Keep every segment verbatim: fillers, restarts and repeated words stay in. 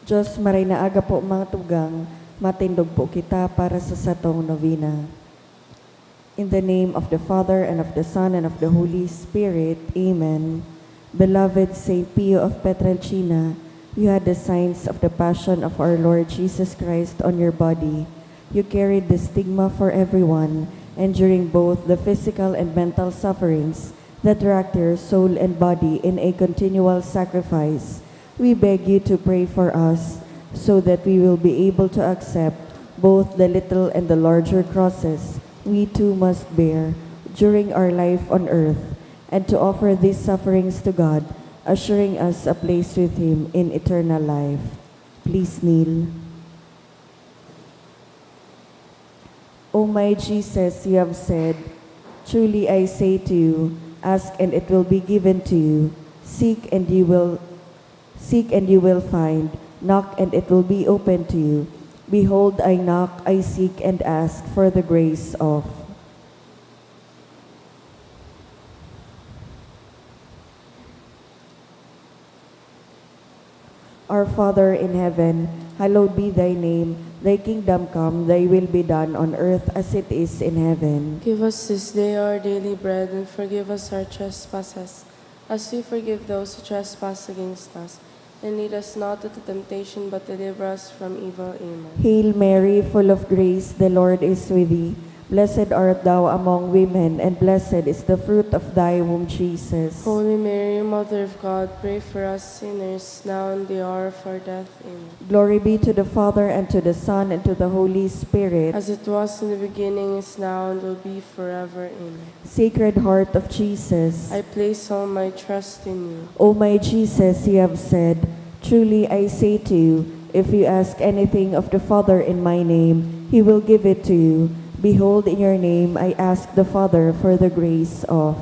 Diyos, maray na aga po, mga tugang, matindog po kita para sa satong novena. In the name of the Father, and of the Son, and of the Holy Spirit. Amen. Beloved Saint Pio of Pietrelcina, you had the signs of the passion of our Lord Jesus Christ on your body. You carried the stigma for everyone, enduring both the physical and mental sufferings that racked your soul and body in a continual sacrifice. We beg you to pray for us so that we will be able to accept both the little and the larger crosses we too must bear during our life on earth, and to offer these sufferings to God, assuring us a place with Him in eternal life. Please kneel. O my Jesus, you have said, "Truly I say to you, ask and it will be given to you. Seek and you will seek and you will find. Knock and it will be opened to you. Behold, I knock, I seek and ask for the grace of." Our Father in heaven, hallowed be thy name. Thy kingdom come, thy will be done on earth as it is in heaven. Give us this day our daily bread, and forgive us our trespasses, as we forgive those who trespass against us. And lead us not into temptation, but deliver us from evil. Amen. Hail Mary, full of grace, the Lord is with thee. Blessed art thou among women, and blessed is the fruit of thy womb, Jesus. Holy Mary, Mother of God, pray for us sinners, now and the hour of our death. Amen. Glory be to the Father, and to the Son, and to the Holy Spirit. As it was in the beginning, is now, and will be forever. Amen. Sacred Heart of Jesus. I place all my trust in you. O my Jesus, you have said, "Truly I say to you, if you ask anything of the Father in my name, he will give it to you. Behold, in your name I ask the Father for the grace of."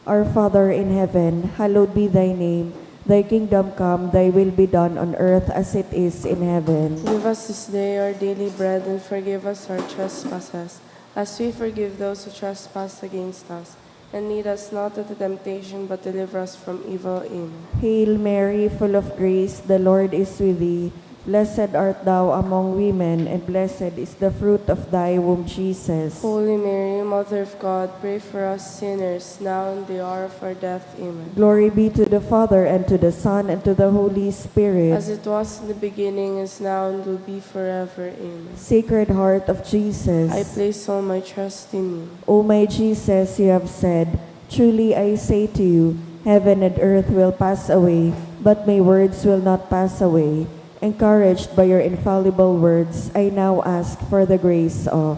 Our Father in heaven, hallowed be thy name. Thy kingdom come, thy will be done on earth as it is in heaven. Give us this day our daily bread, and forgive us our trespasses, as we forgive those who trespass against us. And lead us not into temptation, but deliver us from evil. Amen. Hail Mary, full of grace, the Lord is with thee. Blessed art thou among women, and blessed is the fruit of thy womb, Jesus. Holy Mary, Mother of God, pray for us sinners, now and the hour of our death. Amen. Glory be to the Father, and to the Son, and to the Holy Spirit. As it was in the beginning, is now, and will be forever. Amen. Sacred Heart of Jesus. I place all my trust in you. O my Jesus, you have said, "Truly I say to you, heaven and earth will pass away, but my words will not pass away." Encouraged by your infallible words, I now ask for the grace of.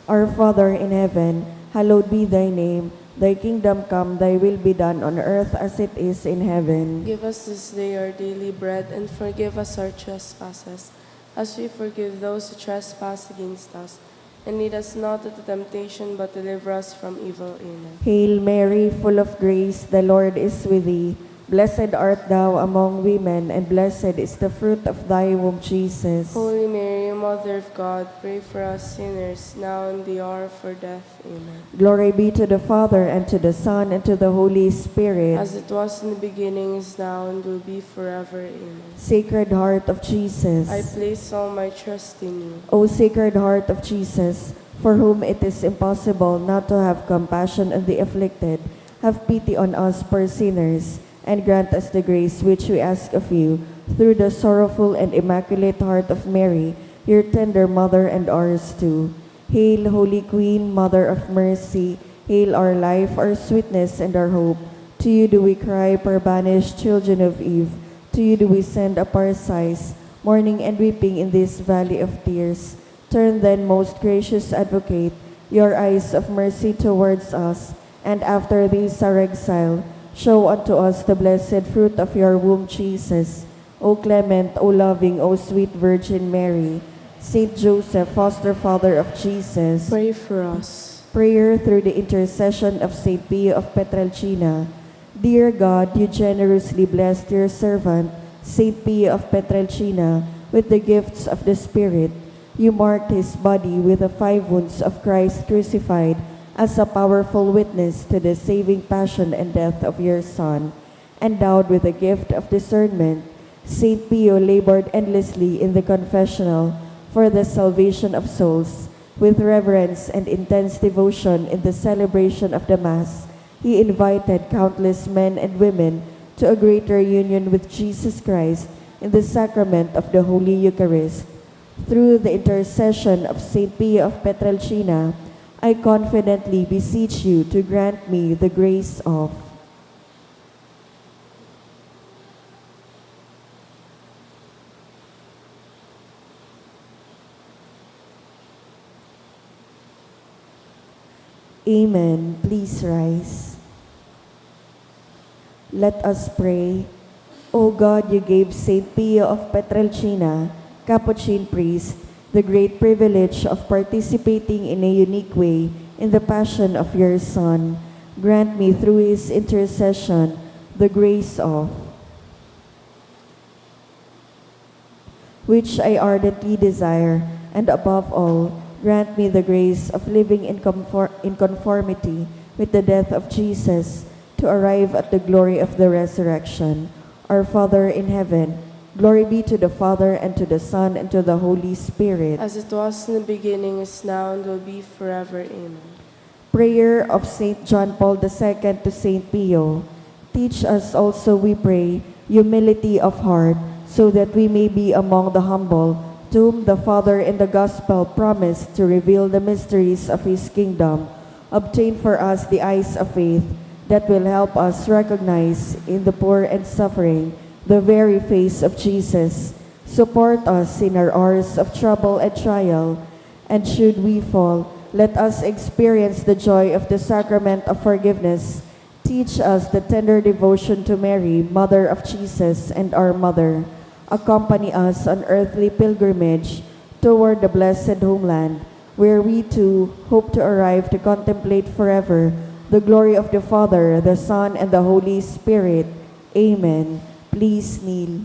Our Father in heaven, hallowed be thy name. Thy kingdom come, thy will be done on earth as it is in heaven. Give us this day our daily bread, and forgive us our trespasses, as we forgive those who trespass against us. And lead us not into temptation, but deliver us from evil. Amen. Hail Mary, full of grace, the Lord is with thee. Blessed art thou among women, and blessed is the fruit of thy womb, Jesus. Holy Mary, Mother of God, pray for us sinners, now and the hour of our death. Amen. Glory be to the Father, and to the Son, and to the Holy Spirit. As it was in the beginning, is now, and will be forever. Amen. Sacred Heart of Jesus. I place all my trust in you. O Sacred Heart of Jesus, for whom it is impossible not to have compassion on the afflicted, have pity on us poor sinners, and grant us the grace which we ask of you, through the sorrowful and immaculate heart of Mary, your tender mother, and ours too. Hail, Holy Queen, Mother of Mercy, hail our life, our sweetness, and our hope. To you do we cry, poor banished children of Eve. To you do we send up our sighs, mourning and weeping in this valley of tears. Turn then, most gracious Advocate, your eyes of mercy towards us, and after this our exile, show unto us the blessed fruit of your womb, Jesus. O clement, O loving, O sweet Virgin Mary, Saint Joseph, foster father of Jesus, pray for us. Prayer through the intercession of Saint Pio of Pietrelcina. Dear God, you generously blessed your servant, Saint Pio of Pietrelcina, With the gifts of the Spirit, you marked his body with the five wounds of Christ crucified as a powerful witness to the saving passion and death of your Son. Endowed with the gift of discernment, Saint Pio labored endlessly in the confessional for the salvation of souls. With reverence and intense devotion in the celebration of the Mass, he invited countless men and women to a greater union with Jesus Christ in the sacrament of the Holy Eucharist. Through the intercession of Saint Pio of Pietrelcina, I confidently beseech you to grant me the grace of Amen. Please rise. Let us pray. O God, you gave Saint Pio of Pietrelcina, Capuchin priest, the great privilege of participating in a unique way in the passion of your Son. Grant me through his intercession the grace of which I ardently desire, and above all, grant me the grace of living in, confor- in conformity with the death of Jesus to arrive at the glory of the resurrection. Our Father in heaven, glory be to the Father, and to the Son, and to the Holy Spirit. As it was in the beginning, is now, and will be forever. Amen. Prayer of Saint John Paul the Second to Saint Pio. Teach us also, we pray, humility of heart, so that we may be among the humble, to whom the Father in the Gospel promised to reveal the mysteries of his kingdom. Obtain for us the eyes of faith that will help us recognize in the poor and suffering the very face of Jesus. Support us in our hours of trouble and trial, and should we fall, let us experience the joy of the sacrament of forgiveness. Teach us the tender devotion to Mary, Mother of Jesus and our Mother. Accompany us on earthly pilgrimage toward the blessed homeland, where we too hope to arrive to contemplate forever the glory of the Father, the Son, and the Holy Spirit. Amen. Please kneel.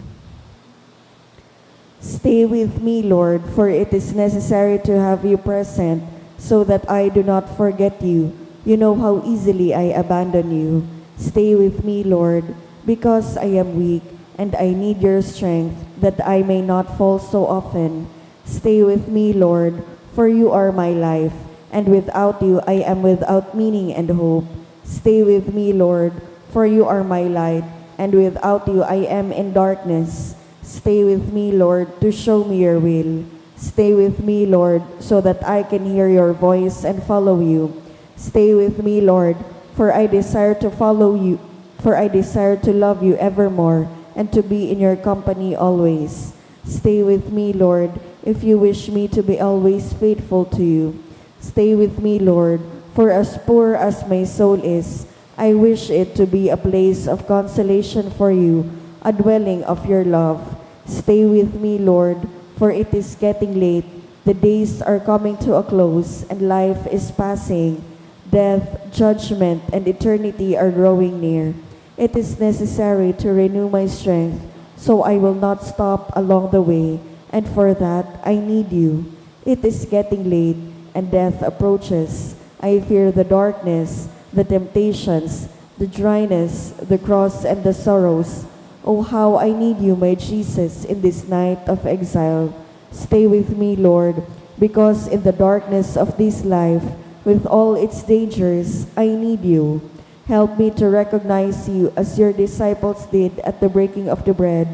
Stay with me, Lord, for it is necessary to have you present so that I do not forget you. You know how easily I abandon you. Stay with me, Lord, because I am weak and I need your strength that I may not fall so often. Stay with me, Lord, for you are my life, and without you I am without meaning and hope. Stay with me, Lord, for you are my light, and without you I am in darkness. Stay with me, Lord, to show me your will. Stay with me, Lord, so that I can hear your voice and follow you. Stay with me, Lord, for I desire to follow you, for I desire to love you evermore and to be in your company always. Stay with me, Lord, if you wish me to be always faithful to you. Stay with me, Lord, for as poor as my soul is, I wish it to be a place of consolation for you, a dwelling of your love. Stay with me, Lord, for it is getting late. The days are coming to a close, and life is passing. Death, judgment, and eternity are drawing near. It is necessary to renew my strength, so I will not stop along the way, and for that I need you. It is getting late, and death approaches. I fear the darkness, the temptations, the dryness, the cross, and the sorrows. Oh, how I need you, my Jesus, in this night of exile. Stay with me, Lord, because in the darkness of this life, with all its dangers, I need you. Help me to recognize you as your disciples did at the breaking of the bread,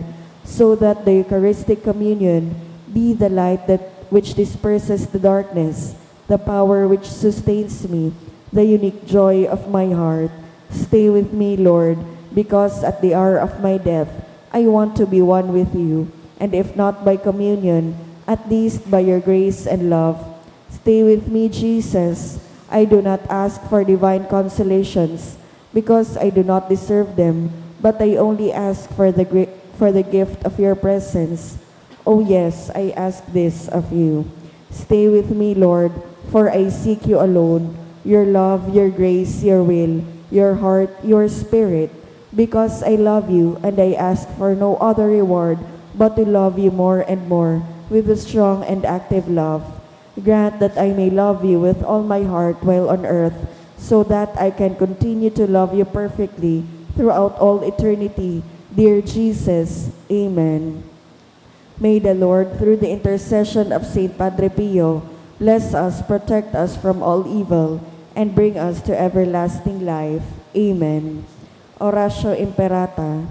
so that the Eucharistic communion be the light that which disperses the darkness, the power which sustains me, the unique joy of my heart. Stay with me, Lord, because at the hour of my death, I want to be one with you, and if not by communion, at least by your grace and love. Stay with me, Jesus. I do not ask for divine consolations, because I do not deserve them, but I only ask for the gra- for the gift of your presence. Oh yes, I ask this of you. Stay with me, Lord, for I seek you alone, your love, your grace, your will, your heart, your spirit, because I love you and I ask for no other reward but to love you more and more with a strong and active love. Grant that I may love you with all my heart while on earth, so that I can continue to love you perfectly throughout all eternity. Dear Jesus, Amen. May the Lord, through the intercession of Saint Padre Pio, bless us, protect us from all evil, and bring us to everlasting life. Amen. Oratio Imperata.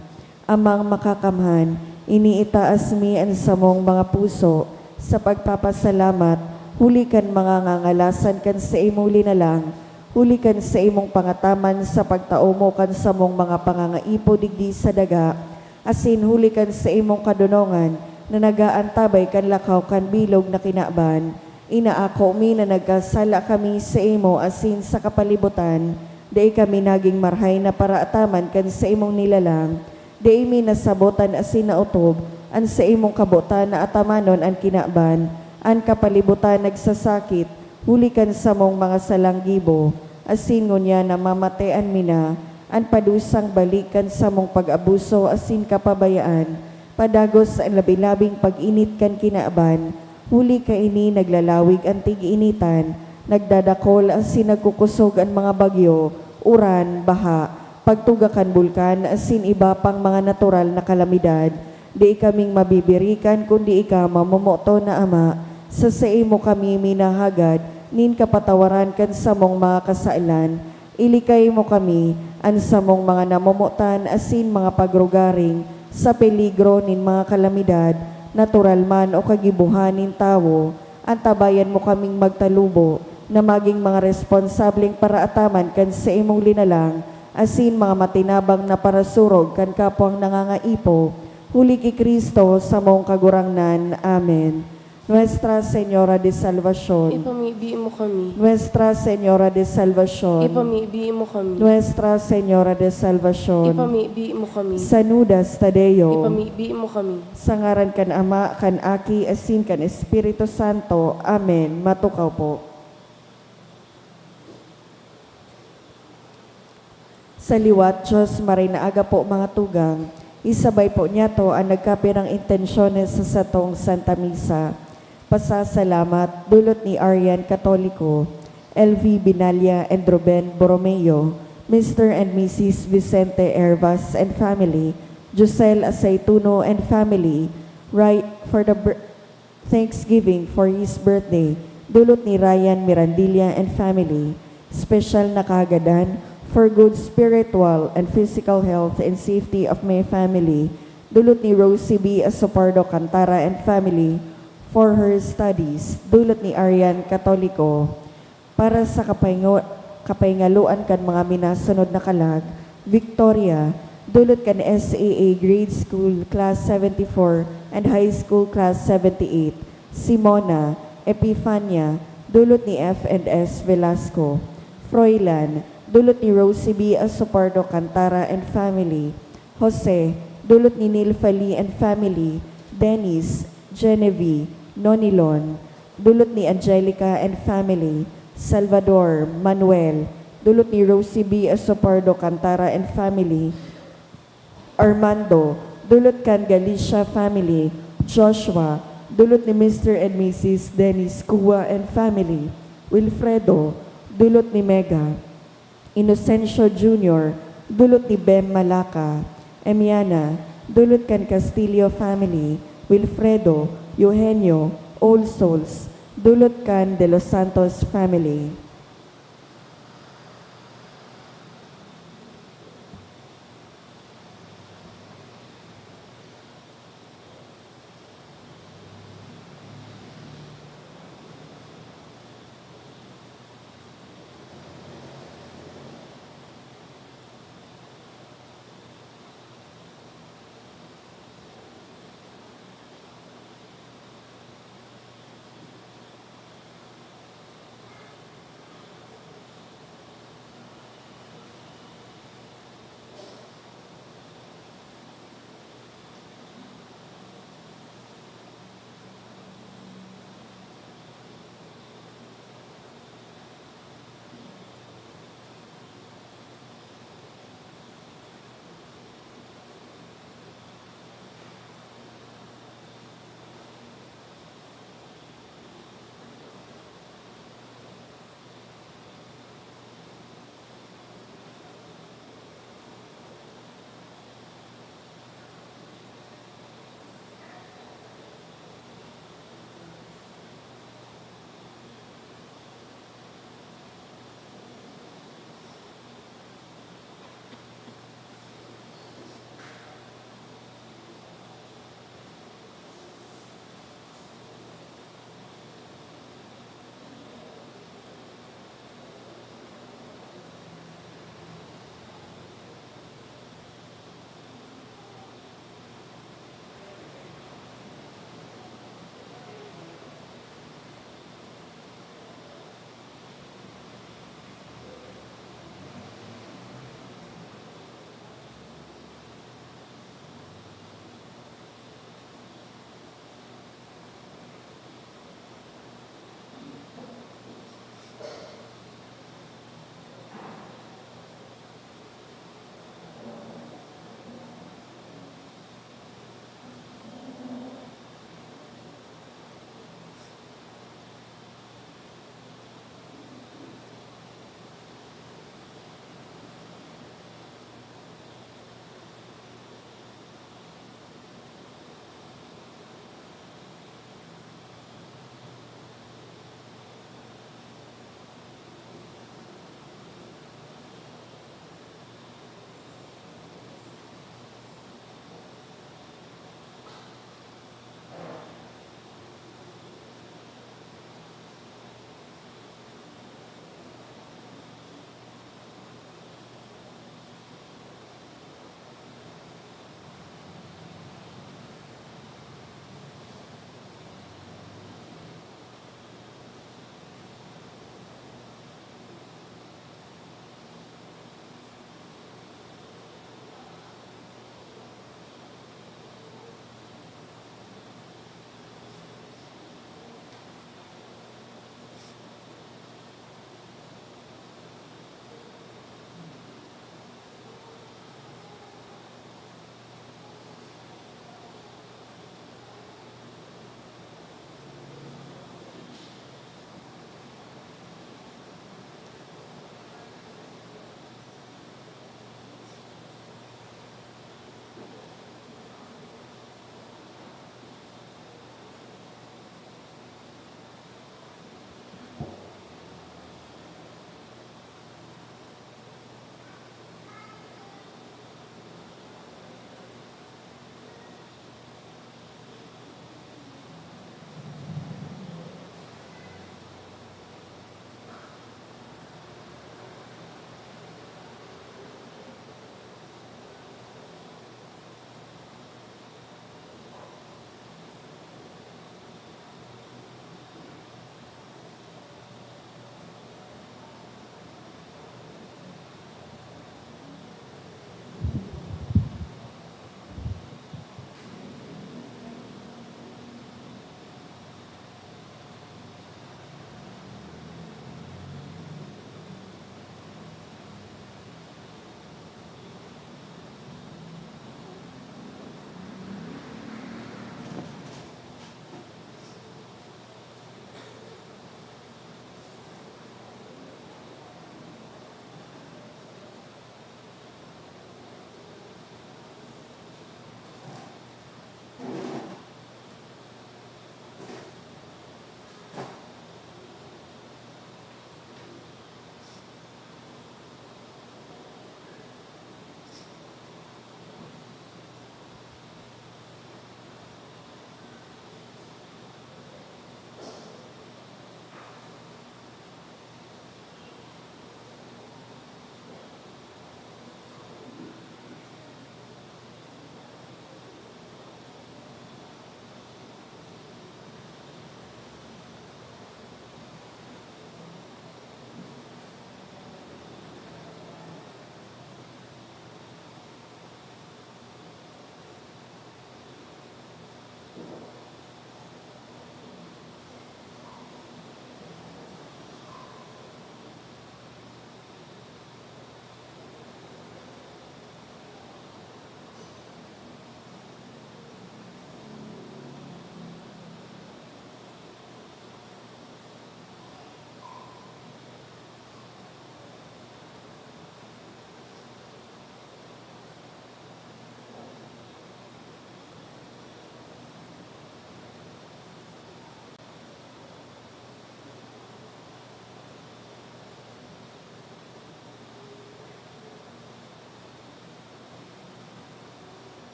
Amang Makakamhan, iniitaas mi an samong mga puso sa pagpapasalamat huli kan mga ngangalasan kan saimong linalang, huli kan saimong pangataman sa pagtao mo kan samong mga pangangaipo digdi sa daga, asin huli kan saimong kadonongan na nag-aantabay kan lakaw kan bilog na kinaban. Inaako mi na nagkasala kami saimo asin sa kapalibutan, dai kami nagin marahay na paraataman kan saimong nilalang, dai mi nasabotan asin naotob an saimong kabotan na atamanon an kinaban. An kapalibutan nagsasakit huli kan samong mga salang gibo, asin ngunyan namamatean mi na an padusang balik kan samong pag-abuso asin kapabayaan, padagos an labi-labing pag-init kan kinaban, huli kaini naglalawig an tig-initan, nagdadakol asin nagkukosog an mga bagyo, uran, baha, pagtuga kan bulkan asin iba pang mga natural na kalamidad. Dai kaming mabibirikan kundi ika, mamomoton na Ama. Sa saimo kami minahagad nin kapatawaran kan samong mga kasalan. Ilikay mo kami, an samong mga namomotan asin mga pagrugaring, sa peligro nin mga kalamidad, natural man o kagibohan nin tawo. Antabayan mo kaming magtalubo na magin mga responsableng paraataman kan saimong linalang asin mga matinabang na parasurog kan kapwang nangangaipo, huli ki Cristo, samong Kagurangnan. Amen. Nuestra Señora de Salvacion. Ipamibi mo kami. Nuestra Señora de Salvacion. Ipamibi mo kami. Nuestra Señora de Salvacion. Ipamibi mo kami. San Judas Tadeo. Ipamibi mo kami. Sa ngaran kan Ama, kan Aki, asin kan Espiritu Santo. Amen. Matukaw po. Sa liwat, Diyos, maray na aga po, mga tugang. Isabay po niyato an nagkapirang intensyones sa satong Santa Misa. Pasasalamat, dulot ni Arian Katoliko, L V Binalya and Ruben Borromeo, Mister and Missus Vicente Hervas and family, Josel Aceituno and family, right for the br- Thanksgiving for his birthday, dulot ni Ryan Mirandilla and family. Special na kahagadan for good spiritual and physical health and safety of my family, dulot ni Rosie B Asopardo Cantara and family. For her studies, dulot ni Arian Katoliko. Para sa kapahingo-, kapahingaloan kan mga minasunod na kalag, Victoria, dulot kan S A A Grade School Class seventy-four and High School Class seventy-eight, Simona, Epifania, dulot ni F and S Velasco, Froilan, dulot ni Rosie B Asopardo Cantara and family, Jose, dulot ni Nilfali and family, Dennis, Genevieve, Nonilon, dulot ni Angelica and family, Salvador, Manuel, dulot ni Rosie B Asopardo Cantara and family, Armando, dulot kan Galicia family, Joshua, dulot ni Mister and Missus Dennis Cua and family, Wilfredo, dulot ni Mega, Inocencio Junior, dulot ni Bem Malaka, Emiana, dulot kan Castillo family, Wilfredo, Eugenio, All Souls, dulot kan De Los Santos family.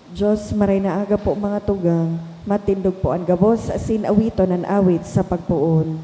Diyos, maray na aga po, mga tugang. Matindog po an gabos asin awiton an awit sa pagpoon.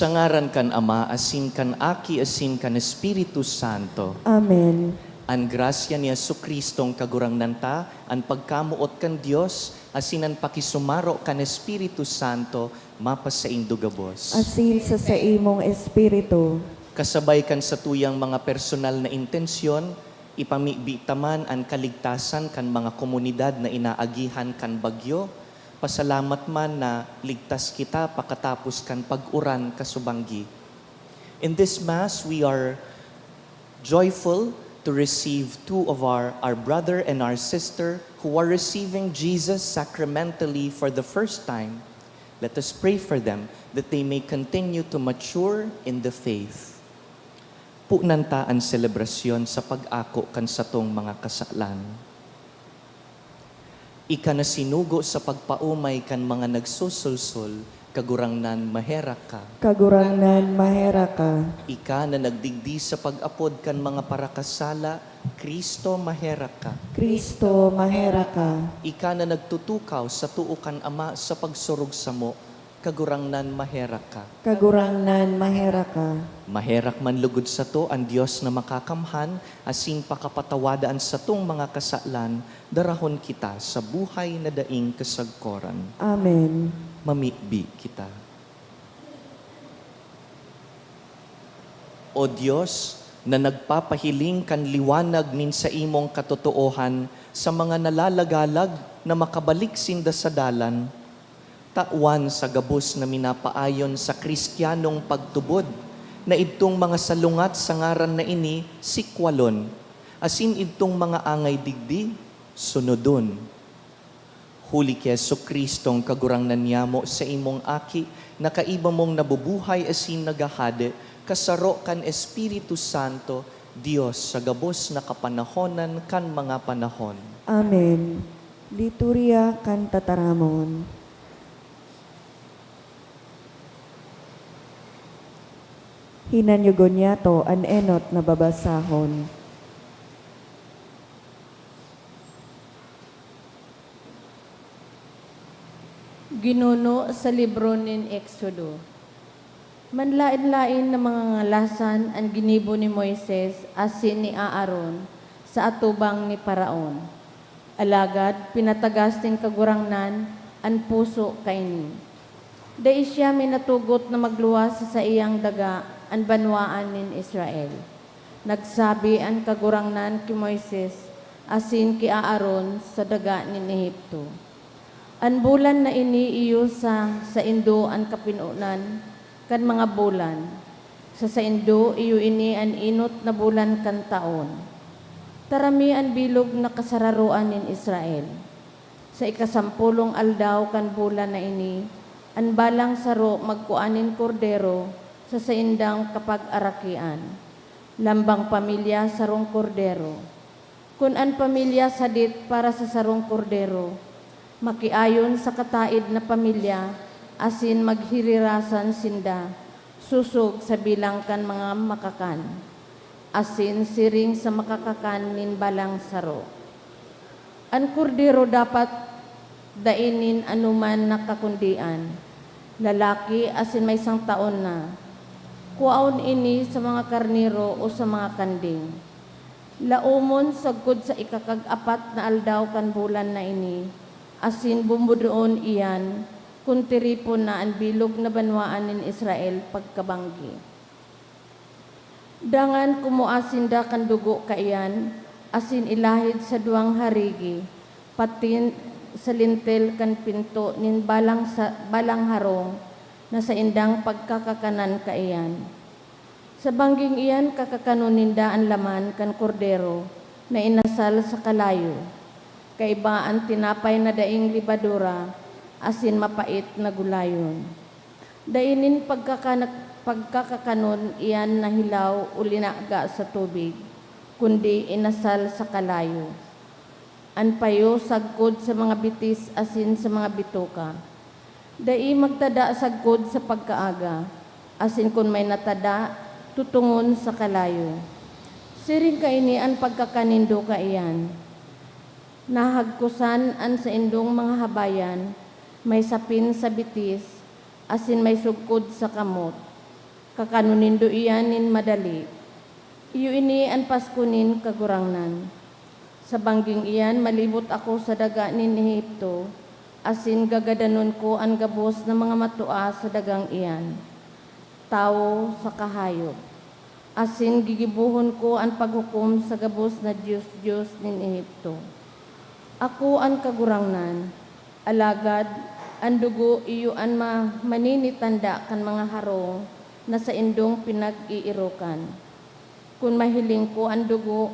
Sa ngaran kan Ama, asin kan Aki, asin kan Espiritu Santo. Amen. An grasya ni Jesu-Cristong Kagurangnan ta, an pagkamoot kan Dios, asin an pakisumaro kan Espiritu Santo, mapasaindo gabos. Asin sa saimong espiritu. Kasabay kan satuyang mga personal na intensyon, ipamibi ta man an kaligtasan kan mga komunidad na inaagihan kan bagyo. Pasalamat man na ligtas kita pakatapos kan pag-uran kasubanggi. In this Mass, we are joyful to receive two of our, our brother and our sister who are receiving Jesus sacramentally for the first time. Let us pray for them that they may continue to mature in the faith. Punan ta an selebrasyon sa pag-ako kan satong mga kasalan. Ika na sinugo sa pagpaomay kan mga nagsusulsol, Kagurangnan, maherak ka. Kagurangnan, maherak ka. Ika na nagdigdi sa pag-apod kan mga parakasala, Kristo, maherak ka. Kristo, maherak ka. Ika na nagtutukaw sa too kan Ama sa pagsurog samo, Kagurangnan, maherak ka. Kagurangnan, maherak ka. Maherak man lugod sato an Dios na makakamhan, asin pakapatawada an satong mga kasalan, darahon kita sa buhay na daing kasagkoran. Amen. Mamibi kita. O Dios, na nagpapahiling kan liwanag nin saimong katotoohan sa mga nalalagalag na makabalik sinda sa dalan, tawan sa gabos na minapaayon sa Kristiyanong pagtubod na idtong mga salungat sa ngaran na ini sikwalon, asin idtong mga angay digdi sunodon. Huli ki Jesu-Cristong Kagurangnan niyamo, saimong Aki, na kaiba mong nabubuhay asin naghahade, kasaro kan Espiritu Santo, Dios sa gabos na kapanahonan kan mga panahon. Amen. Liturya kan Tataramon. Hinanyugon niyato an enot na babasahon. Ginuno sa libro nin Exodo. Manlaen-laen na mga ngalasan an ginibo ni Moises asin ni Aaron sa atubang ni Faraon. Alagad pinatagas nin Kagurangnan an puso kaini. Dai siya minatugot na magluwas sa saiyang daga an banwaan nin Israel. Nagsabi an Kagurangnan ki Moises asin ki Aaron sa daga nin Egipto, "An bulan na ini iyo sa saindo an kapinonan kan mga bulan. Sa saindo iyo ini an enot na bulan kan taon. Tarami an bilog na kasararoan nin Israel. Sa ikasampolong aldaw kan bulan na ini, an balang saro magkua nin kordero sa saindang kapag-arakian. Lambang pamilya, sarong kordero. Kun an pamilya sadit para sa sarong kordero, makiayon sa kataid na pamilya asin maghirirasan sinda sosog sa bilang kan mga makakan, asin siring sa makakakan nin balang saro. An kordero dapat dai nin anoman na kakundian, lalaki asin maysang taon na. Kuaon ini sa mga karnero o sa mga kanding. Laomon sagkod sa ikakag-apat na aldaw kan bulan na ini, asin bumbudoon iyan kun tiripon na an bilog na banwaan nin Israel pagkabanggi. Dangan kumua sinda kan dugo kaiyan asin ilahid sa duwang harigi, patin sa lintel kan pinto nin balang sa, balang harong na saindang pagkakakanan kaiyan. Sa bangging iyan kakakanon ninda an laman kan kordero na inasal sa kalayo, kaiba an tinapay na daing lebadura asin mapait na gulayon. Dai nin pagkakana-, pagkakakanon iyan na hilaw o linaga sa tubig, kundi inasal sa kalayo. An payo sagkod sa mga bitis asin sa mga bitoka. Dai magtada sagkod sa pagkaaga, asin kun may natada, tutungon sa kalayo. Siring kaini an pagkakan nindo kaiyan. Nahagkosan an saindong mga habayan, may sapin sa bitis, asin may sugkod sa kamot. Kakanon nindo iyan nin madali. Iyo ini an Pasko nin Kagurangnan. Sa bangging iyan, malibot ako sa daga nin Ehipto, asin gagadanon ko an gabos na mga matua sa dagang iyan, tawo saka hayop. Asin gigibohon ko an paghukom sa gabos na dios-dios nin Ehipto. Ako an Kagurangnan, alagad an dugo iyo an ma-, maninitanda kan mga harong na saindong pinag-iirokan. Kun mahiling ko an dugo,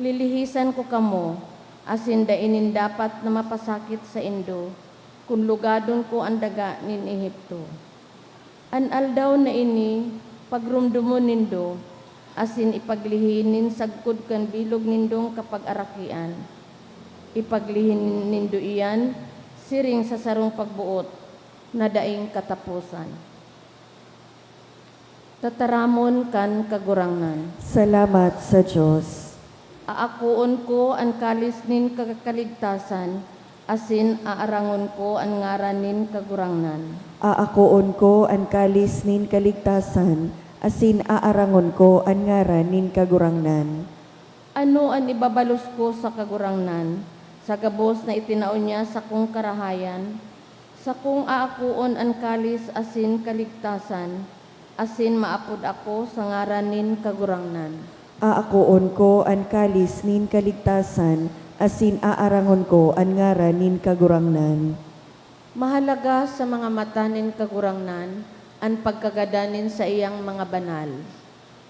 lilihisan ko kamo, asin dai nin dapat na mapasakit saindo, kun lugadon ko an daga nin Ehipto. An aldaw na ini pagromdomon nindo, asin ipaglihi nin sagkod kan bilog nindong kapagarakian. Ipaglihi nindo iyan siring sa sarong pagboot na daing kataposan. Tataramon kan Kagurangnan. Salamat sa Dios. Aakoon ko an kalis nin ka-, kaligtasan, asin aarangon ko an ngaran nin Kagurangnan. Aakoon ko an kalis nin kaligtasan, asin aarangon ko an ngaran nin Kagurangnan. Ano an ibabalos ko sa Kagurangnan, sa gabos na itinao niya sakong karahayan? Sakong aakoon an kalis asin kaligtasan, asin maapod ako sa ngaran nin Kagurangnan. Aakoon ko an kalis nin kaligtasan, asin aarangon ko an ngaran nin Kagurangnan. Mahalaga sa mga mata nin Kagurangnan an pagkagadan nin saiyang mga banal.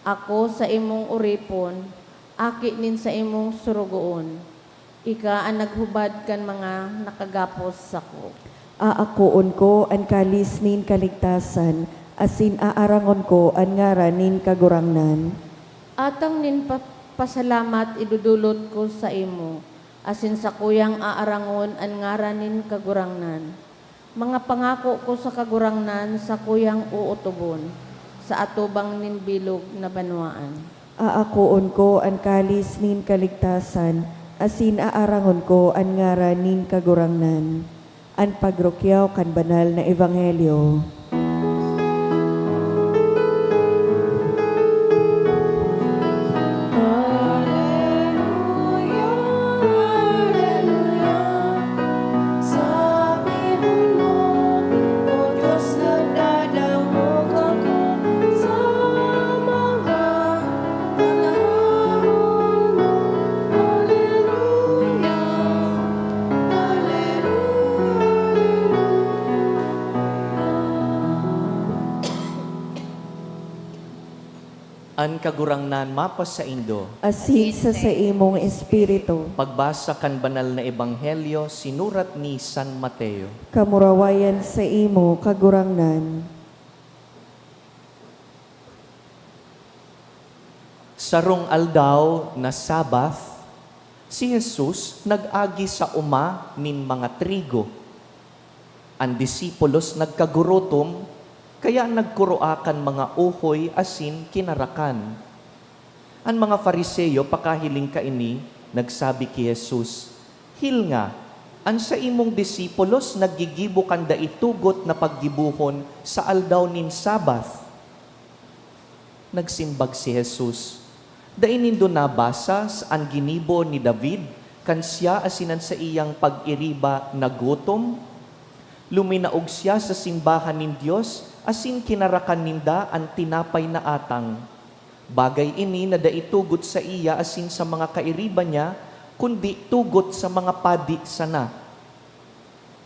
Ako saimong oripon, aki nin saimong sorogoon. Ika an naghubad kan mga nakagapos sako. Aakoon ko an kalis nin kaligtasan, asin aarangon ko an ngaran nin Kagurangnan. Atang nin pa-, pasalamat idodolot ko saimo, asin sakuyang aarangon an ngaran nin Kagurangnan. Mga pangako ko sa Kagurangnan sakuyang ootobon, sa atubang nin bilog na banwaan. Aakoon ko an kalis nin kaligtasan, asin aarangon ko an ngaran nin Kagurangnan. An pagrukyaw kan banal na ebanghelyo. Aleluya, aleluya. Sabihon mo, O Diyos, nagdadangog ako sa mga panahon mo. Aleluya, aleluya, aleluya. An Kagurangnan mapasaindo. Asin sa saimong espiritu. Pagbasa kan Banal na Ebanghelyo sinurat ni San Mateo. Kamurawayan saimo, Kagurangnan. Sarong aldaw na Sabbath, si Jesus nag-agi sa oma nin mga trigo. An disipulos nagkagurotom, kaya nagkuroa kan mga uhoy asin kinarakan. An mga Fariseo, pakahiling kaini, nagsabi ki Jesus, "Hilnga, an saimong disipulos naggigibo kan dai tugot na paggibohon sa aldaw nin Sabbath." Nagsimbag si Jesus, "Dai nindo nabasa sa an ginibo ni David kan siya asin an saiyang pag-iriba nagutom? Luminaog siya sa simbahan nin Dios asin kinarakan ninda an tinapay na atang. Bagay ini na dai tugot saiya asin sa mga kairiba niya, kundi tugot sa mga padi sana."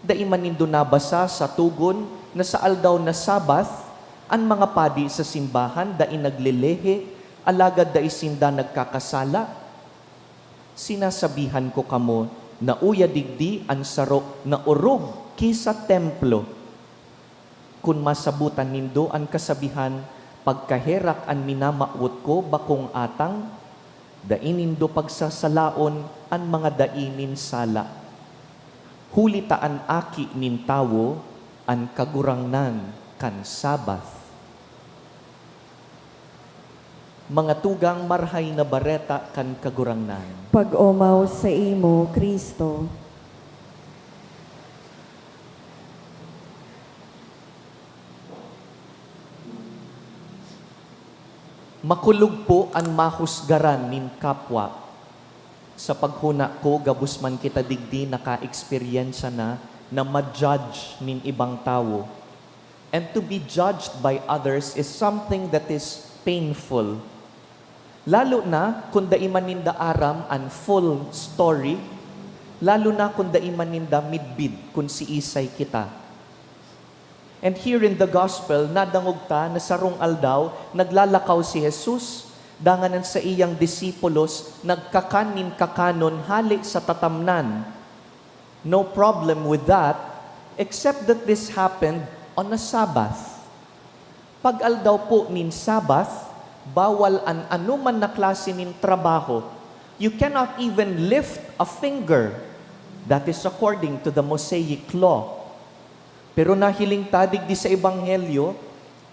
Dai man nindo nabasa sa togon na sa aldaw na Sabbath, an mga padi sa simbahan dai naglelehe, alagad dai sinda nagkakasala? Sinasabihan ko kamo na uya digdi an saro na orog ki sa templo. Kun masabotan nindo an kasabihan, "Pagkaherak an minamawot ko bakong atang," dai nindo pagsasalaon an mga dai nin sala. Huli ta an Aki nin Tawo an Kagurangnan kan Sabbath. Mga tugang, Marahay na Bareta kan Kagurangnan. Pag-omaw saimo, Cristo. Makulog po an mahusgaran nin kapwa. Sa paghona ko, gabos man kita digdi naka-eksperyensya na na ma-judge nin ibang tawo. And to be judged by others is something that is painful. Lalo na kun dai man ninda aram an full story, lalo na kun dai man ninda midbid kun siisay kita. And here in the gospel, nadangog ta na sarong aldaw, naglalakaw si Jesus, dangan an saiyang disipulos nagkakan nin kakanon hale sa tatamnan. No problem with that, except that this happened on a Sabbath. Pag aldaw po nin Sabbath, bawal an anoman na klase nin trabaho. You cannot even lift a finger. That is according to the Mosaic law. Pero nahiling ta digdi sa Ebanghelyo,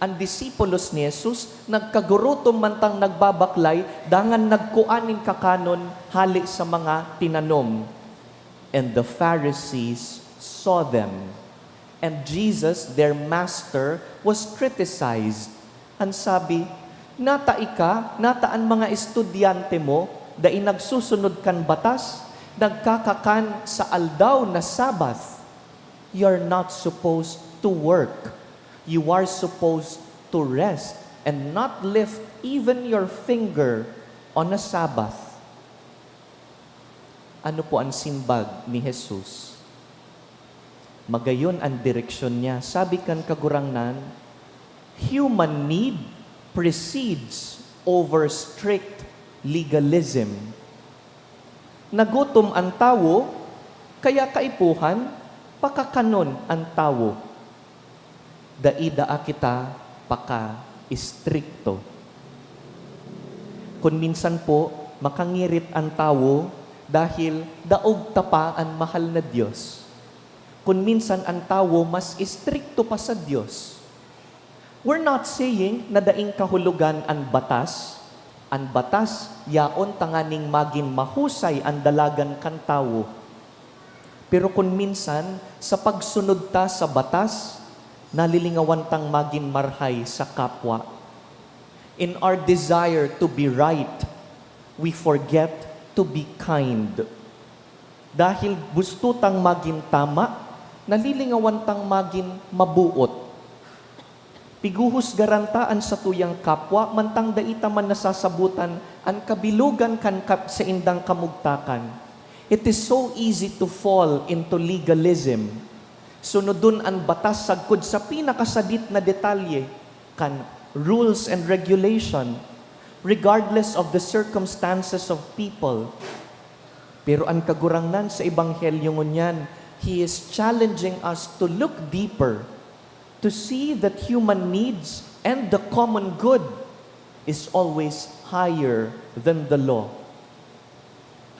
an disipulos ni Jesus nagkagurutom mantang nagbabaklay, dangan nagkua nin kakanon hale sa mga tinanom. And the Pharisees saw them. And Jesus, their master, was criticized. An sabi, "Nata ika, nata an mga estudyante mo, dai nagsusunod kan batas, nagkakakan sa aldaw na Sabbath." You're not supposed to work. You are supposed to rest and not lift even your finger on a Sabbath. Ano po an simbag ni Jesus? Magayon an direksyon niya. Sabi kan Kagurangnan, "Human need precedes over strict legalism." Nagutom an tawo, kaya kaipuhan, pakakanon an tawo. Dai daa kita paka-istrikto. Kun minsan po, makangirit an tawo dahil daog ta pa an mahal na Dios. Kun minsan an tawo mas istrikto pa sa Dios. We're not saying na daing kahulogan an batas. An batas yaon tanganing magin mahusay an dalagan kan tawo. Pero kun minsan, sa pagsunod ta sa batas, nalilingawan tang magin marhay sa kapwa. In our desire to be right, we forget to be kind. Dahil gusto tang magin tama, nalilingawan tang magin mabuot. Pighuhusgaran ta an satuyang kapwa mantang dai ta man nasasabotan an kabilogan kan kap-, saindang kamugtakan. It is so easy to fall into legalism. Sunodon an batas sagkod sa pinakasadit na detalye kan rules and regulation, regardless of the circumstances of people. Pero an Kagurangnan sa Ebanghelyo ngunyan, He is challenging us to look deeper, to see that human needs and the common good is always higher than the law.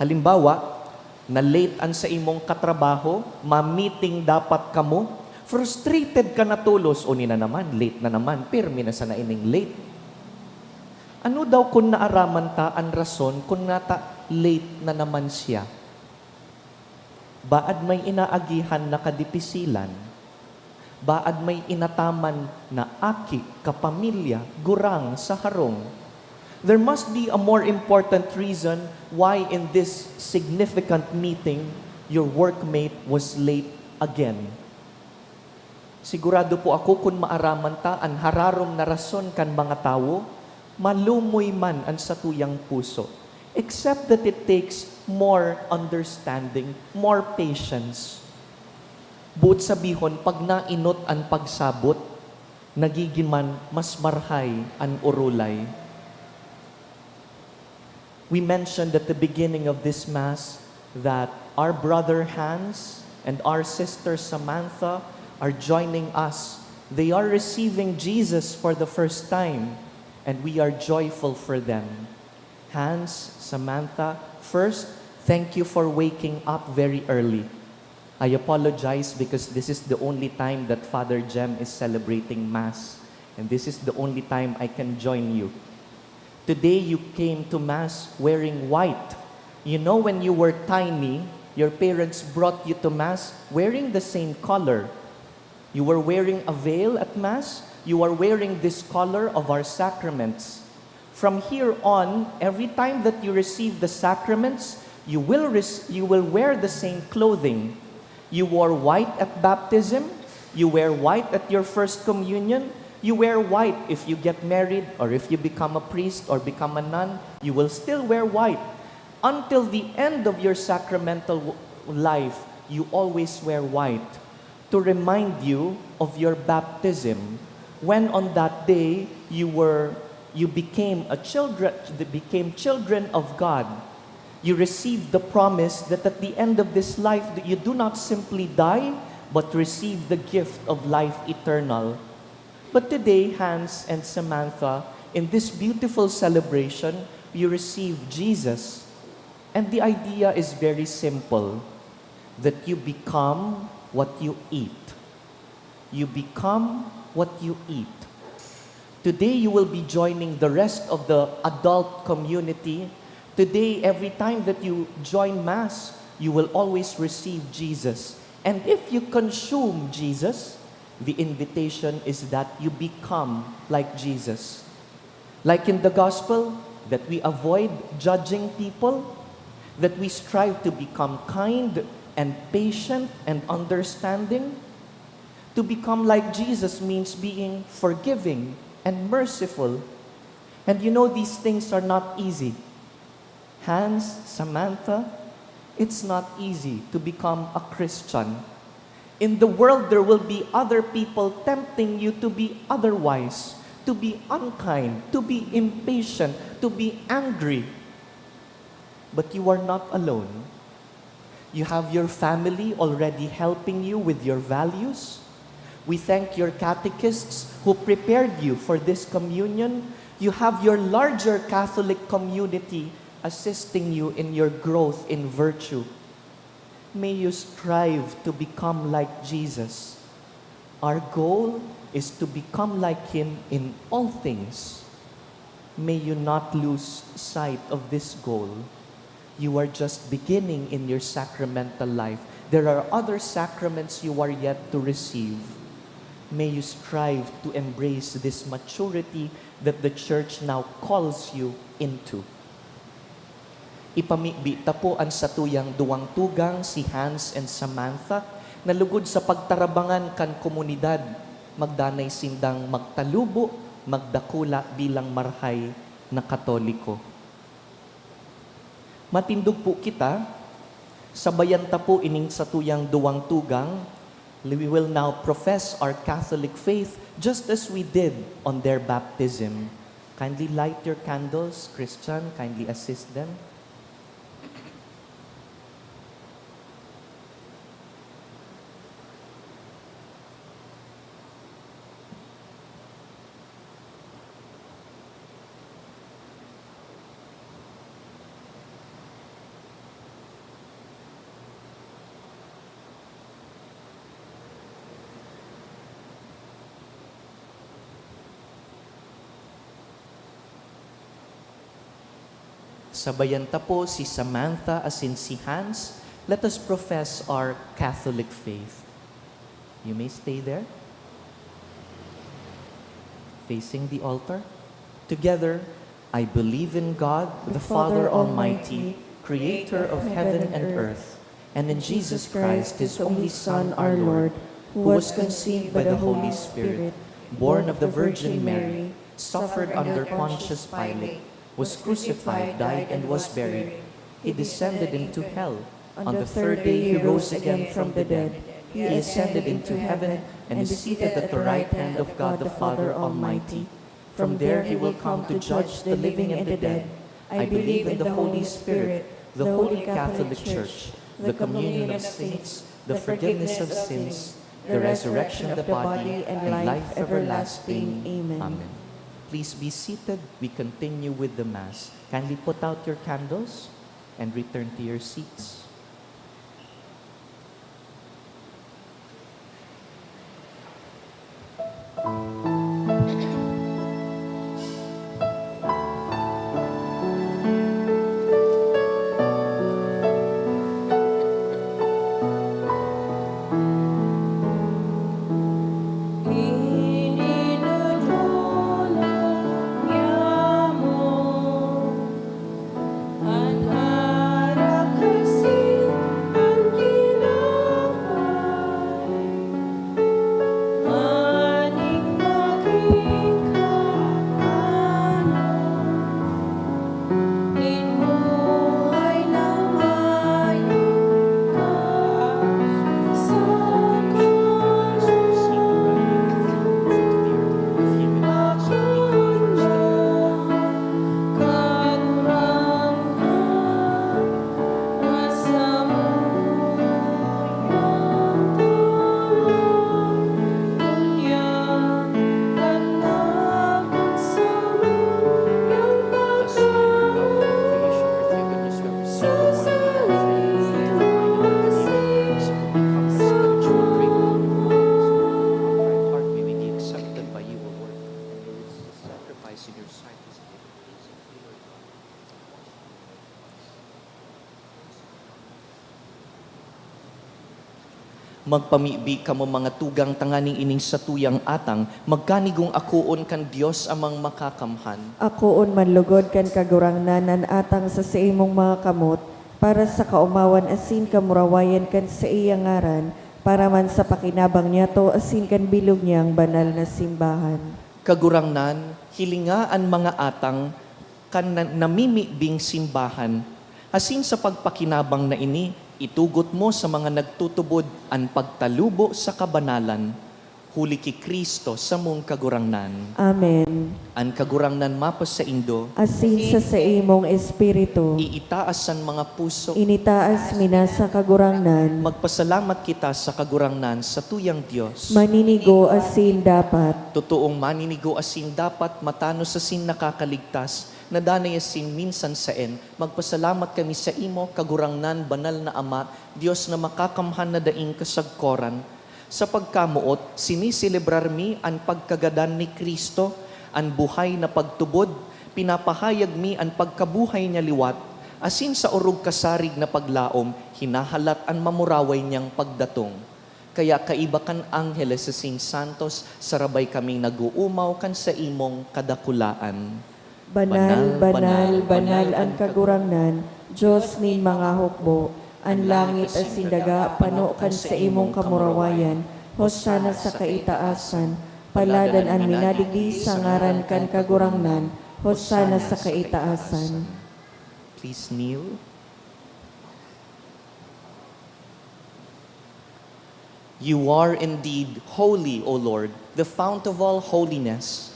Halimbawa, na-late an saimong katrabaho, ma-meeting dapat kamo, frustrated ka na tolos, o ni na naman, late na naman, pirmi na sana ining late. Ano daw kun naaraman ta an rason kun ngata late na naman siya? Baad may inaagihan na kadipisilan, baad may inataman na aki, kapamilya, gurang sa harong. There must be a more important reason why in this significant meeting, your workmate was late again. Sigurado po ako kun maaraman ta an hararom na rason kan mga tawo, malumoy man an satuyang puso, except that it takes more understanding, more patience. Boot sabihon, pag nainot an pagsabot, nagigin man mas marhay an orolay. We mentioned at the beginning of this Mass that our brother Hans and our sister Samantha are joining us. They are receiving Jesus for the first time, and we are joyful for them. Hans, Samantha, first, thank you for waking up very early. I apologize because this is the only time that Father Jem is celebrating Mass, and this is the only time I can join you. Today you came to Mass wearing white. You know, when you were tiny, your parents brought you to Mass wearing the same color. You were wearing a veil at Mass. You are wearing this color of our sacraments. From here on, every time that you receive the sacraments, you will rec- you will wear the same clothing. You wore white at baptism, you wear white at your first communion, you wear white if you get married or if you become a priest or become a nun, you will still wear white. Until the end of your sacramental w- life, you always wear white to remind you of your baptism, when on that day you were you became a children became children of God. You received the promise that at the end of this life that you do not simply die, but receive the gift of life eternal. But today, Hans and Samantha, in this beautiful celebration, you receive Jesus. And the idea is very simple, that you become what you eat. You become what you eat. Today, you will be joining the rest of the adult community. Today, every time that you join Mass, you will always receive Jesus. And if you consume Jesus, the invitation is that you become like Jesus. Like in the gospel, that we avoid judging people, that we strive to become kind and patient and understanding. To become like Jesus means being forgiving and merciful. And you know, these things are not easy. Hans, Samantha, it's not easy to become a Christian. In the world, there will be other people tempting you to be otherwise, to be unkind, to be impatient, to be angry. But you are not alone. You have your family already helping you with your values. We thank your catechists who prepared you for this communion. You have your larger Catholic community assisting you in your growth in virtue. May you strive to become like Jesus. Our goal is to become like Him in all things. May you not lose sight of this goal. You are just beginning in your sacramental life. There are other sacraments you are yet to receive. May you strive to embrace this maturity that the Church now calls you into. Ipamibi ta po an satuyang duwang tugang, si Hans and Samantha, na lugod sa pagtarabangan kan komunidad, magdanay sindang magtalubo, magdakula bilang marahay na Katoliko. Matindog po kita, sabayan ta po ining satuyang duwang tugang. We will now profess our Catholic faith just as we did on their baptism. Kindly light your candles, Christian. Kindly assist them. Sabayan ta po si Samantha asin si Hans. Let us profess our Catholic faith. You may stay there, facing the altar. Together, I believe in God, the Father Almighty, creator of heaven and earth, and in Jesus Christ, his only Son, our Lord, who was conceived by the Holy Spirit, born of the Virgin Mary, suffered under Pontius Pilate, was crucified, died, and was buried. He descended into hell. On the third day he rose again from the dead. He ascended into heaven and is seated at the right hand of God the Father Almighty. From there he will come to judge the living and the dead. I believe in the Holy Spirit, the Holy Catholic Church, the communion of saints, the forgiveness of sins, the resurrection of the body, and life everlasting. Amen. Please be seated. We continue with the Mass. Kindly put out your candles and return to your seats. Magpamibi kamo, mga tugang, tanganing ining satuyang atang magkanigong akoon kan Dios Amang Makakamhan. Akoon man lugod kan Kagurangnan an atang sa saimong mga kamot, para sa kaomawan asin kamurawayan kan saiyang ngaran, para man sa pakinabang niyato asin kan bilog niyang banal na simbahan. Kagurangnan, hilinga an mga atang kan na-, namimibing simbahan, asin sa pagpakinabang na ini, itugot mo sa mga nagtutubod an pagtalubo sa kabanalan, huli ki Cristo samong Kagurangnan. Amen. An Kagurangnan mapasaindo. Asin sa saimong espiritu. Iitaas an mga puso. Initaas mi na sa Kagurangnan. Magpasalamat kita sa Kagurangnan, satuyang Dios. Maninigo asin dapat. Totoong maninigo asin dapat, matanos asin nakakaligtas, na danay asin minsan saen, magpasalamat kami saimo, Kagurangnan, Banal na Ama, Dios na makakamhan na daing kasagkoran. Sa pagkamoot, siniselebrar mi an pagkagadan ni Cristo, an buhay na pagtubod, pinapahayag mi an pagkabuhay niya liwat, asin sa orog kasarig na paglaom, hinahalat an mamuraway niyang pagdatong. Kaya kaiba kan angheles asin santos, sarabay kaming nag-oomaw kan saimong kadakulaan. Banal, banal, banal an Kagurangnan, Dios nin mga hukbo. An langit asin daga pano kan saimong kamurawayan. Hosana sa kaitaasan. Paladan an minadigdi sa ngaran kan Kagurangnan. Hosana sa kaitaasan. Please kneel. You are indeed holy, O Lord, the fount of all holiness.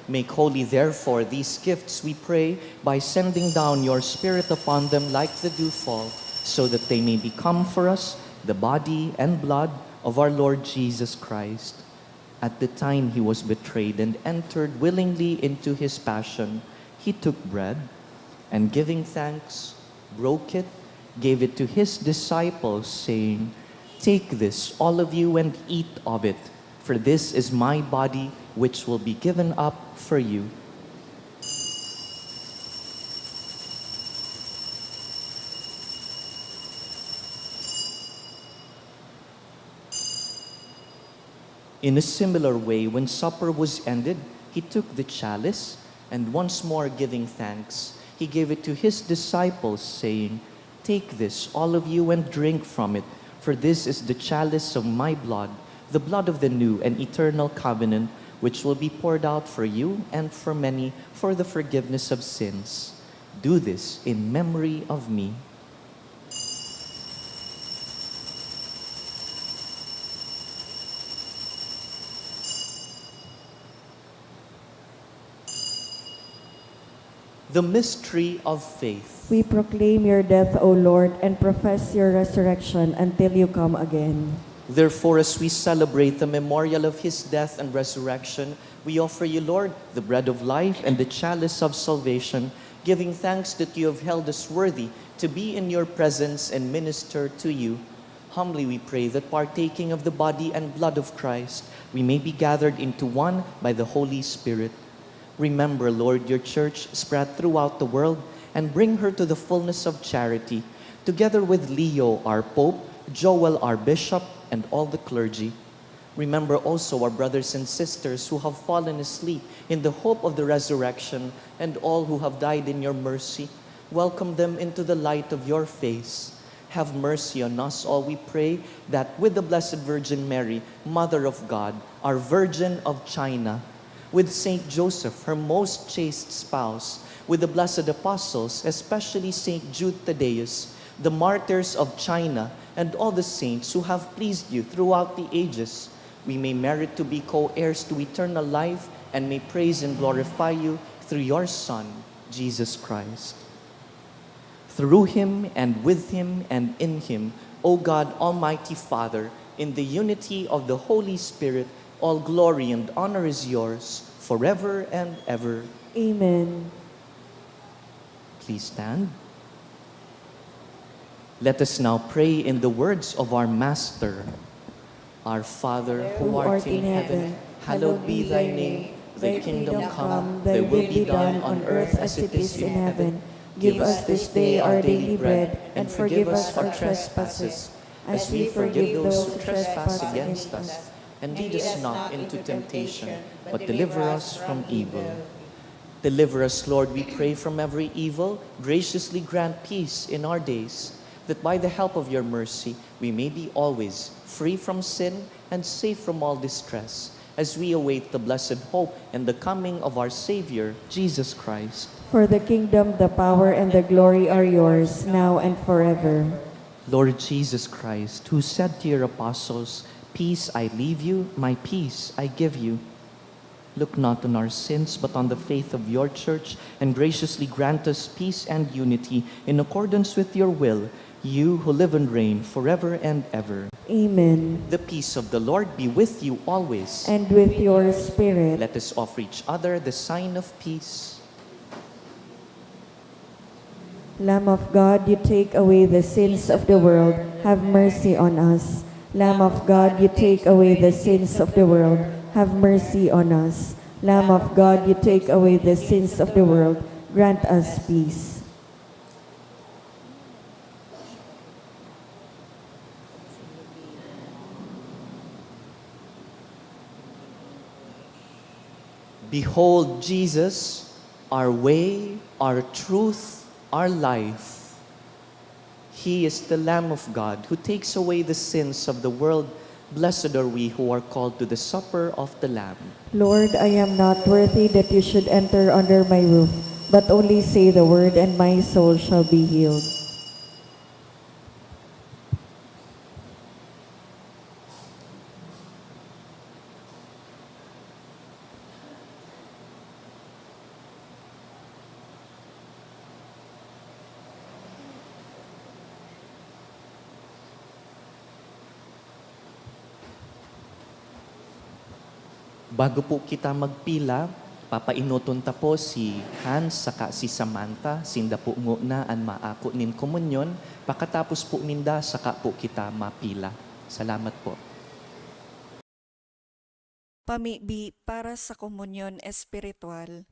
Make holy, therefore, these gifts, we pray, by sending down your Spirit upon them like the dewfall, so that they may become for us the body and blood of our Lord Jesus Christ. At the time he was betrayed and entered willingly into his passion, he took bread, and giving thanks, broke it, gave it to his disciples, saying, "Take this, all of you, and eat of it, for this is my body, which will be given up for you." In a similar way, when supper was ended, he took the chalice, and once more giving thanks, he gave it to his disciples, saying, "Take this, all of you, and drink from it, for this is the chalice of my blood, the blood of the new and eternal covenant, which will be poured out for you and for many for the forgiveness of sins. Do this in memory of me." The mystery of faith. We proclaim your death, O Lord, and profess your resurrection until you come again. Therefore, as we celebrate the memorial of his death and resurrection, we offer you, Lord, the bread of life and the chalice of salvation, giving thanks that you have held us worthy to be in your presence and minister to you. Humbly we pray that, partaking of the body and blood of Christ, we may be gathered into one by the Holy Spirit. Remember, Lord, your church spread throughout the world, and bring her to the fullness of charity, together with Leo, our Pope, Joel, our Bishop, and all the clergy. Remember also our brothers and sisters who have fallen asleep in the hope of the resurrection, and all who have died in your mercy. Welcome them into the light of your face. Have mercy on us all, we pray, that with the Blessed Virgin Mary, Mother of God, our Virgin of China, with Saint Joseph, her most chaste spouse, with the blessed apostles, especially Saint Jude Thaddeus, the martyrs of China, and all the saints who have pleased you throughout the ages, we may merit to be co-heirs to eternal life and may praise and glorify you through your Son, Jesus Christ. Through him, and with him, and in him, O God, Almighty Father, in the unity of the Holy Spirit, all glory and honor is yours forever and ever. Amen. Please stand. Let us now pray in the words of our Master. Our Father, who art in heaven, hallowed be thy name. Thy kingdom come, thy will be done on earth as it is in heaven. Give us this day our daily bread, and forgive us our trespasses, as we forgive those who trespass against us. And lead us not into temptation, but deliver us from evil. Deliver us, Lord, we pray, from every evil. Graciously grant peace in our days, that by the help of your mercy we may be always free from sin and safe from all distress, as we await the blessed hope and the coming of our Savior, Jesus Christ. For the kingdom, the power, and the glory are yours, now and forever. Lord Jesus Christ, who said to your apostles, "Peace I leave you, my peace I give you," look not on our sins, but on the faith of your church, and graciously grant us peace and unity in accordance with your will, you who live and reign forever and ever. Amen. The peace of the Lord be with you always. And with your spirit. Let us offer each other the sign of peace. Lamb of God, you take away the sins of the world, have mercy on us. Lamb of God, you take away the sins of the world, have mercy on us. Lamb of God, you take away the sins of the world, grant us peace. Behold Jesus, our way, our truth, our life. He is the Lamb of God who takes away the sins of the world. Blessed are we who are called to the supper of the Lamb. Lord, I am not worthy that you should enter under my roof, but only say the word and my soul shall be healed. Bago po kita magpila, papaenoton ta po si Hans saka si Samantha, sinda po ngona an maako nin komunyon. Pakatapos po ninda, saka po kita mapila. Salamat po. Pamibi para sa komunyon espiritual.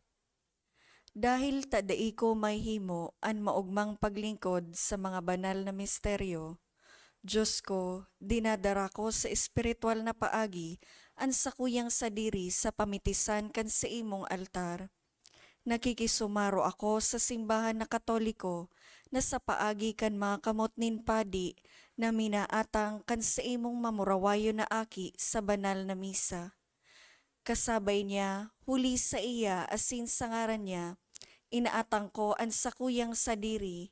Dahil ta dai ko mahimo an maogmang paglingkod sa mga banal na misteryo, Dios ko, dinadara ko sa espiritual na paagi an sakuyang sadiri sa pamitisan kan saimong altar. Nakikisumaro ako sa simbahan na Katoliko na sa paagi kan mga kamot nin padi na minaatang kan saimong mamurawayon na aki sa banal na misa. Kasabay niya, huli saiya asin sa ngaran niya, inaatang ko an sakuyang sadiri.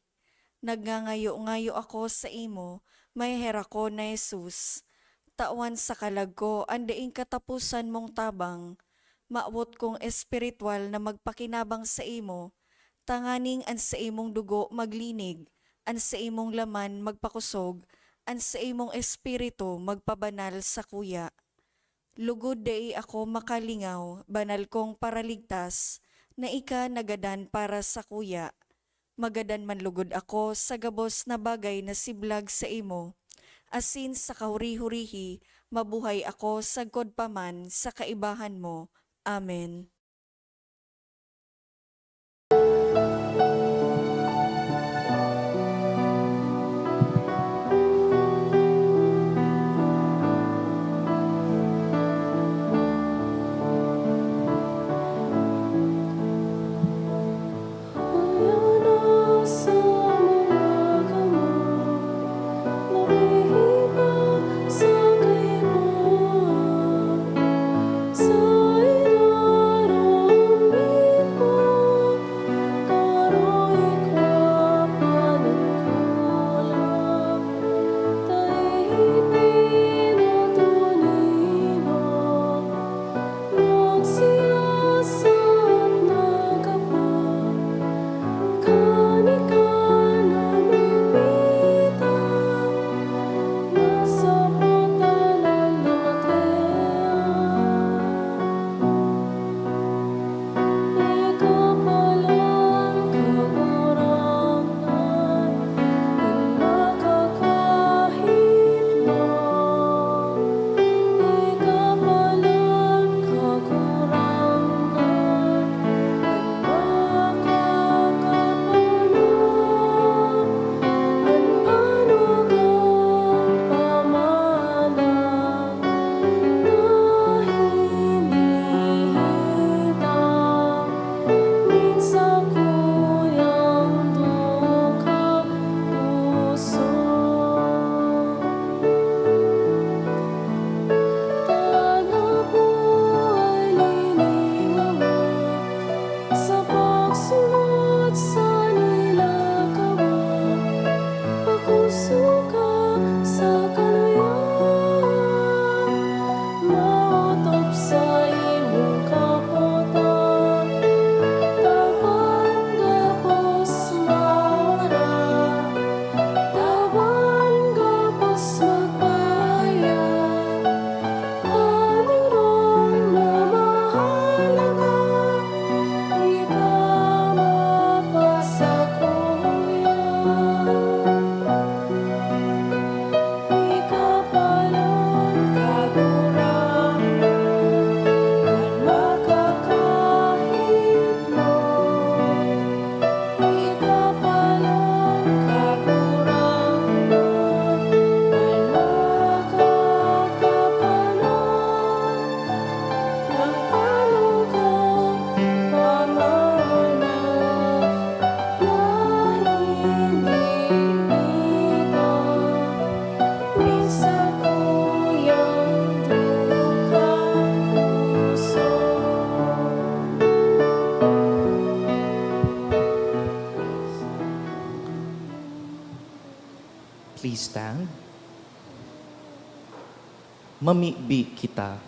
Nagngangayo-ngayo ako saimo, Maheherakon na Jesus. Tawan sa kalag ko an daing kataposan mong tabang. Mawot kong espiritual na magpakinabang saimo, tanganing an saimong dugo maglinig, an saimong laman magpakosog, an saimong espiritu magpabanal sakuya. Lugod dai ako makalingaw, banal kong Paraligtas, na ika nagadan para sakuya. Magadan man lugod ako sa gabos na bagay na siblag saimo, asin sa kahuri-hurihi mabuhay ako sagkod pa man sa kaibahan mo. Amen. Please stand. Mamibi kita.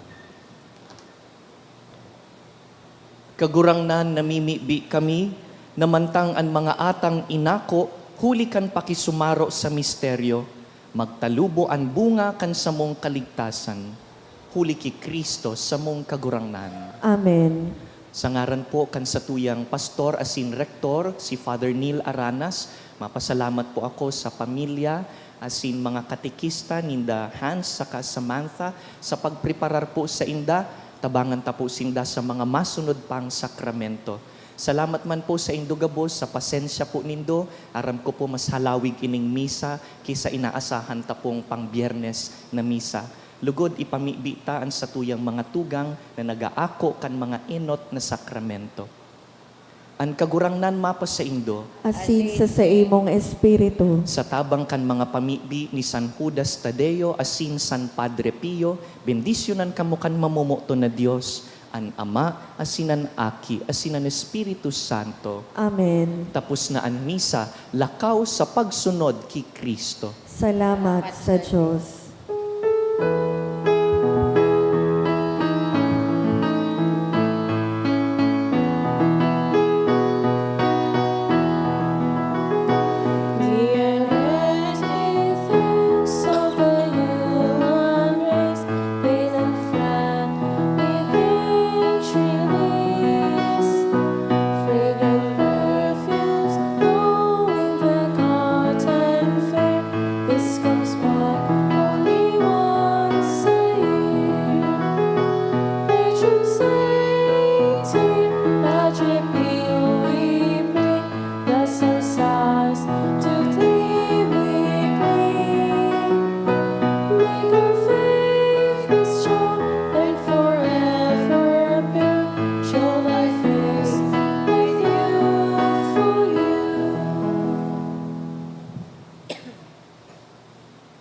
Kagurangnan, namimibi kami na mantang an mga atang inako huli kan pakisumaro sa misteryo, magtalubo an bunga kan samong kaligtasan, huli ki Cristo samong Kagurangnan. Amen. Sa ngaran po kan satuyang pastor asin rektor, si Father Neil Aranas, mapasalamat po ako sa pamilya asin mga katekista ninda Hans saka Samantha sa pagpreparar po sainda, tabangan ta po sinda sa mga masunod pang sakramento. Salamat man po saindo gabos sa pasensya po nindo. Aram ko po mas halawig ining misa ki sa inaasahan ta pong pang-Biyernes na misa. Lugod, ipamibi ta an satuyang mga tugang na nagaako kan mga enot na sakramento. An Kagurangnan mapasaindo. Asin sa saimong espiritu. Sa tabang kan mga pamibi ni San Judas Tadeo asin San Padre Pio, bendisyonan kamo kan mamomoton na Dios, an Ama, asin an Aki, asin an Espiritu Santo. Amen. Tapos na an misa, lakaw sa pagsunod ki Cristo. Salamat sa Dios.